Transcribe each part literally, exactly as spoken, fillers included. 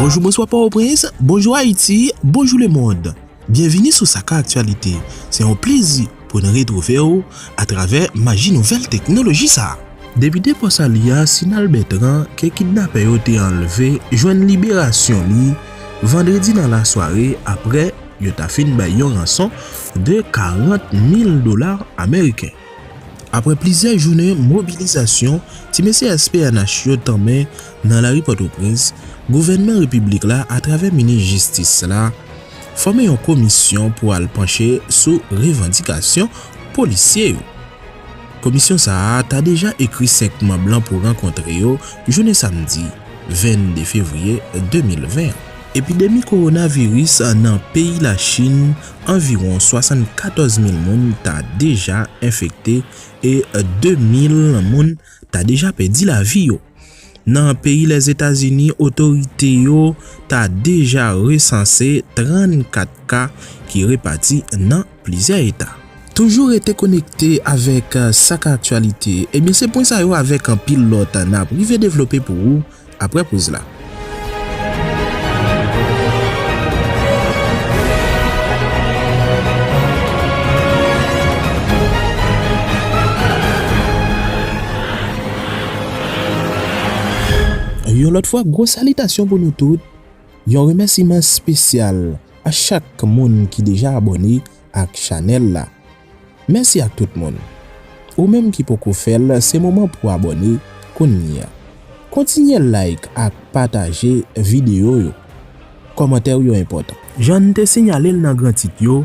Bonjou, bonswa Pòtoprens, bonjou Ayiti, bonjou lemonn. Byenvini sou Saka Aktyalite. Se yon plezi pou n retwouve w atravè maji nouvèl teknoloji sa a. Depite Pòsali a, Sinal Bertrand, ke kidnapè yo te anlve, jwenn liberasyon li vandredi nan lasware apre yo ta fin bay yon ranson de karant mil dola ameriken. Apre plizyè jounen mobilizasyon, ti mesye S P N H yo tanmen nan lari Pòtoprens, gouvènman repiblik la, atravè minis jistis la, fòme yon komisyon pou al panche sou revandikasyon polisye yo. Komisyon sa a ta deja ekri senk manm lan pou rankontre yo jounen samdi vennde fevriye de mil ven an. Epidemi kowonaviris nan peyi Lachin, anviwon swasannkatòz mil moun ta deja enfekte e de mil moun ta deja pèdi lavi yo. Nan peyi Lèzetazini, otorite yo ta deja resanse trannkat ka ki repati nan plizyè eta. Toujou rete konekte avèk, euh, Saka Aktyalite. Ebyen, se pwen sa yo avèk anpil lòt n ap rive devlope pou ou apre poz la. Yon lòt fwa, gwo salitasyon pou nou tout. Yon remèsiman espesyal a chak moun ki deja abòne ak chanèl la. Mèsi ak tout moun. Ou menm ki poko fè l, se moman pou abòne kounye a. Kontinye like ak pataje videyo yo. Kòmantè w yo enpòtan. Jan n te sinyale l nan gran tit yo,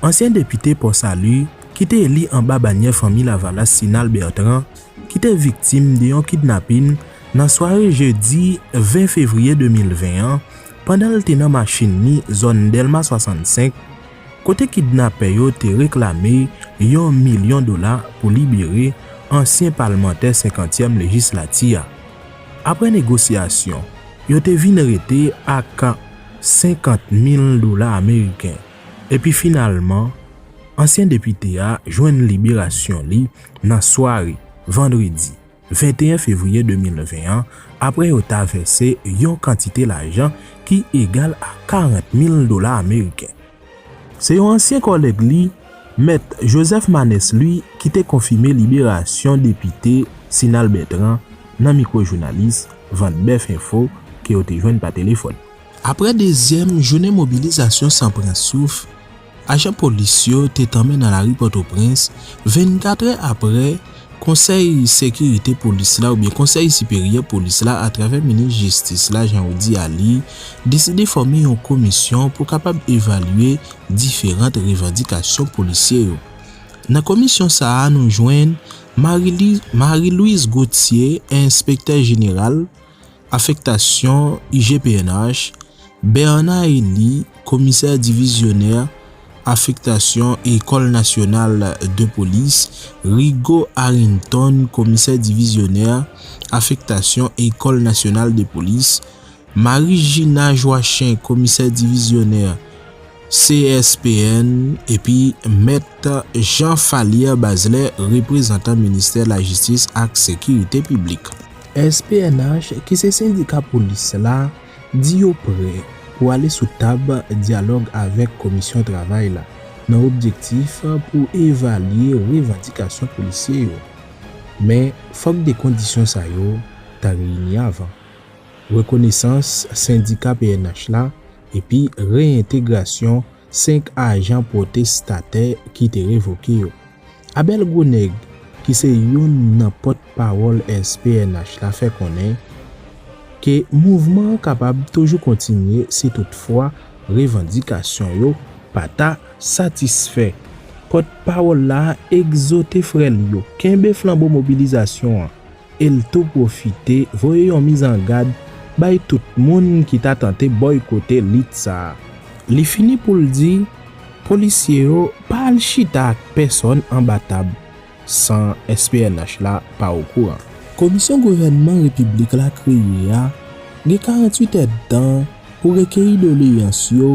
ansyen depite Pòsali, ki te eli anba banyè Fanmi Lavalas Sinal Bertrand, ki te viktim de yon kidnapin nan sware jedi ven fevriye de mil ven an, pandan l te nan machin li zòn Dèlma swasannsenk, kote kidnapè yo te reklame yon milyon dola pou libere ansyen palmantè senkantyèm lejislati a. Apre negosyasyon, yo te vin rete ak senkant mil dola ameriken. Epi finalman, ansyen depite a jwenn liberasyon li nan sware vandredi venteyen fevriye de mil ven an, apre yo ta vèse yon kantite lajan ki egal a karant mil dola ameriken. Se yon ansyen kòlèg li, Mèt Joseph Manès Louis, ki te konfime liberasyon depite Sinal Bertrand nan mikwo jounalis Vant Bèf Enfo ke yo te jwenn pa telefòn. Apre dezyèm jounen mobilizasyon san pran souf, ajan polis yo te tanmen nan lari Pòtoprens vennkatrè apre Konsèy Sekirite Polis la oubyen Konsèy Siperyè Polis la, atravè minis jistis la, Jean Roudy Aly, deside fòme yon komisyon pou kapab evalye diferan revandikasyon polisye yo. Nan komisyon sa a, nou jwenn Marie-Lou-, Marie-Louise Gauthier, enspektè jeneral, afektasyon I G P N H, Bernard Elie, komisè divizyonè, afektasyon Ecole Nationale de Police, Rigaud Arrington, komisè divizyonè, afektasyon Ecole Nationale de Police, Marie Gina Joachim, komisè divizyonè, C S P N, epi Mèt Jean Falier Bazelais, reprezantan Ministè Lajistis ak Sekirite Piblik. S P N H, ki se sendika polis la, di yo prè pou ale sou tab dyalòg avèk Komisyon Travay la, nan objektif pou evalye revandikasyon polisye yo. Men, fòk de kondisyon sa yo ta reyini avan. Rekonesans sendika P N H la, epi reyentegrasyon senk ajan pwotestatè ki te revoke yo. Abel Gronèg, ki se youn nan pòtpawòl S P N H la, fè konnen ke mouvman an kapab toujou kontinye si toutfwa revandikasyon yo pa ta satisfè. Pòtpawòl la egzote frè l yo kenbe flanbo mobilizasyon an e l tou pwofite voye yon mizangad bay tout moun ki ta tante bòykote lit sa a. Li fini pou l di, polisye yo pa al chita ak pèsòn anba tab san S P N H la pa okouran. Komisyon gouvènman repiblik la kreye a gen karanntuit èdtan pou rekeyi doleyans yo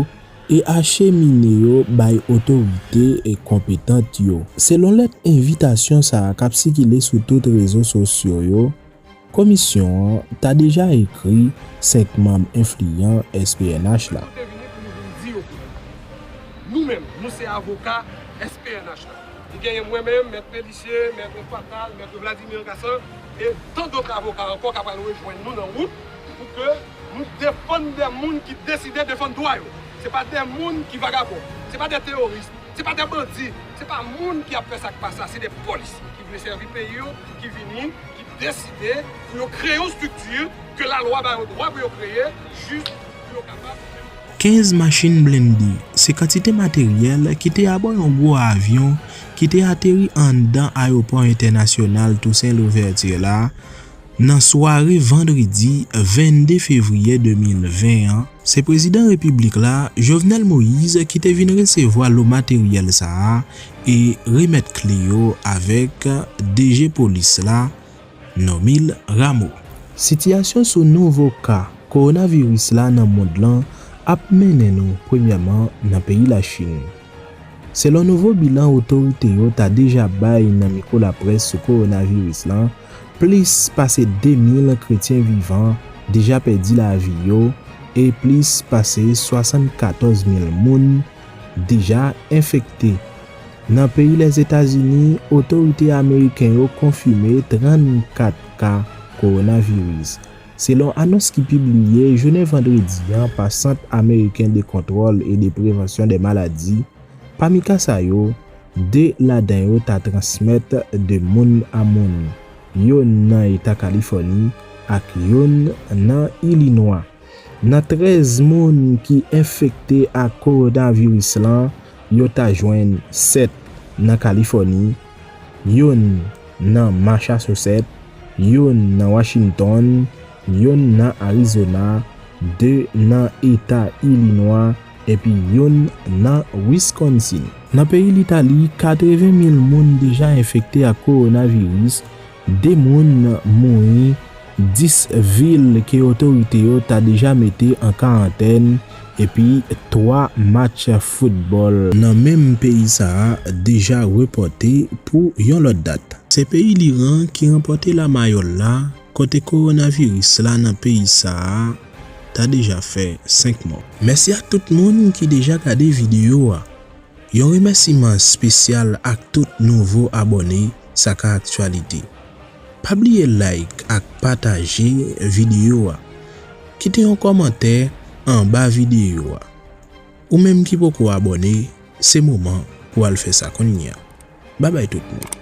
e achemine yo bay otorite e konpetant yo. Selon lèt envitasyon sa a k ap sikile sou tout rezo sosyo yo, Komisyon an ta deja ekri senk manm enfliyan S P N H la. Nou te vini pou nou vin di yo kounye a. Nou menm, nou se avoka S P N H la. Li genyen mwen menm, Mèt Pélissier, Mèt Fatal, Mèt Vladimir Cassan, e tan dòt avoka ankò k ap al rejwenn nou nan wout pou ke nou defann de moun ki deside defann dwa yo. Se pa de moun ki vagabon, se pa de teworis, se pa de bandi, se pa moun ki ap fè sa k pa sa, se de polisye ki vle sèvi peyi yo, ki vini, ki deside pou yo kreye yon estrikti ke lalwa ba yo dwa pou yo kreye, jis pou yo kapab. Kenz machin blende, se kantite materyèl ki te abò yon gwo avyon ki te ateri anndan Ayewopò Entènasyonal Toussaint Louverture la, nan sware vandredi vennde fevriye de mil ven an, se prezidan repiblik la, Jovenel Moïse, ki te vin resevwa lo materyèl sa a e remèt kle yo avèk D G polis la, Normil Rameau. Sitiyasyon sou nouvo ka kowonaviris la nan mond lan ap mennen nou premyèman nan peyi Lachin. Selon nouvo bilan otorite yo ta deja bay nan mikwo laprès sou kowonaviris lan, plis pase de mil kretyen vivan deja pèdi lavi yo e plis pase swasannkatòz mil moun deja enfekte. Nan peyi Lèzetazini, otorite ameriken yo konfime trannkat ka kowonaviris. Selon anons ki pibliye jounen vandredi an pa Sant Ameriken de Kontwòl e de Prevansyon dè Maladi, pami ka sa yo, de ladan yo ta transmèt de moun a moun, yonn nan Eta Kalifòni ak yonn nan Ilinwa. Nan trèz moun ki enfekte ak kowonaviris lan, yo ta jwenn sèt nan Kalifòni, yonn nan Massachusetts, yonn nan Washington, yonn nan Arizona, de nan Eta Ilinwa, epi yonn nan Wisconsin. Nan peyi Litali, katreven mil moun deja enfekte ak kowonaviris, de moun mouri, dis vil ke otorite yo ta deja mete an karantèn, epi twa match foutbòl nan menm peyi sa a deja repòte pou yon lòt dat. Se peyi Liran ki ranpòte lamayòl la, kote kowonaviris la nan peyi sa a ta deja fè senk mò. Mèsi ak tout moun ki deja gade videyo a. Yon remèsiman espesyal ak tout nouvo abòne Saka Aktyalite. Pa bliye like ak pataje videyo a. Kite yon kòmantè anba videyo a. Ou menm ki poko abòne, se moman pou al fè sa kounye a. Babay tout moun.